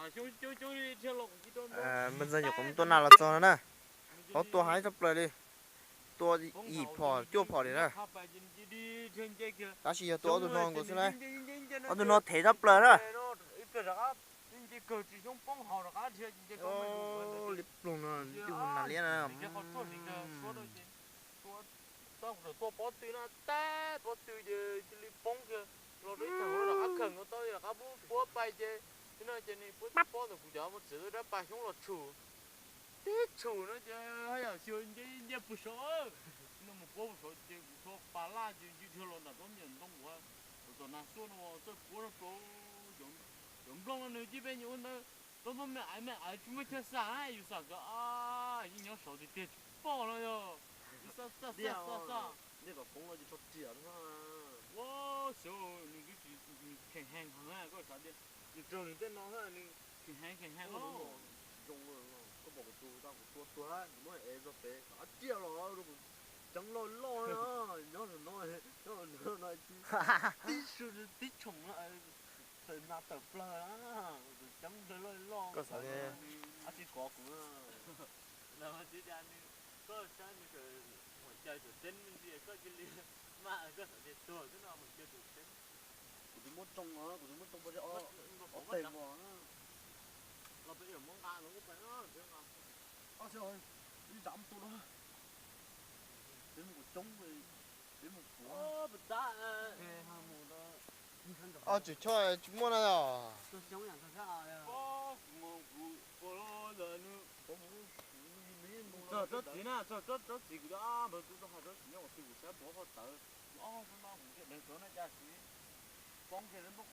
Npawg ntxawg nyuam qhuav mus tua nas los txog no na, qhov tua heev tshaj plaws li, tua yim phom cuaj phom li na. Tab sis yog tua ob tug no nkaus xwb na, ob tug no thev tshaj plaws na. Li ploog no, nas liab na. Tab kuv txawm tuaj pob tw na, tab pob tw ces cia li poob kiag los rau ib tag hauv rov qab khaws nkaus tau rov qab puab puab pais ces, no ces nws puab tsis pob ntawm kuv cov mus txiav tau rab pas xyoob los tshum. Tib tshum no ces haj yam xyov nce nce puag saud, no mus puab puag saud ces kuv tso pas laj ces nce dhia los nram rab nyuam ntoo uas, uas tom nas xuaj no txawj puab rau plaws. Cov nplooj no nws cia peb nyias ua ntawd, rau ntawd me aiv me aiv tsis muaj chaw xam na, yus xam kawg, yeej nyob saud tiag tiag tsis pom no yog. Yus xam xam xam xam. Ua xyov nws twb tsis kheev heev heev na, koj xav tias nws raug nws tej no nws kheev heev kheev heev. Tsis zoo, koj pom kuv tus tau kuv tua tuag, kuv muab ev tso pem kom dab tsi los rau kuv ceeb loj loj, nyob no, nyob no tib su tib tshoom no tawm nas tawm plawg, kuv tus ceeb loj loj, dab tsi kov kuv. Los tsis tas nws, koj saib nws tseem muaj caw tseem teeb me ntsis koj cia li maj, koj xav tias tuag xwb no muaj caw tseem teeb. Kuv twb muab tsoo, kuv twb muab tsoo pov tseg ob teg nkaus. Los peb yuav muab nqa los peb nqa, ib zam mus tu no, peb mus kuv coob, peb mus puav. Ob tsuas choj tsis muaj na yog. Txog tsob txiv na, txog tsob txiv kuv twb npawg tub tau hais tsob txiv nyob qhov twg kuv saib puav hauv tawv, ob tsob no kuv thiaj deev tsob no cas txiv poob kiag lawm nplooj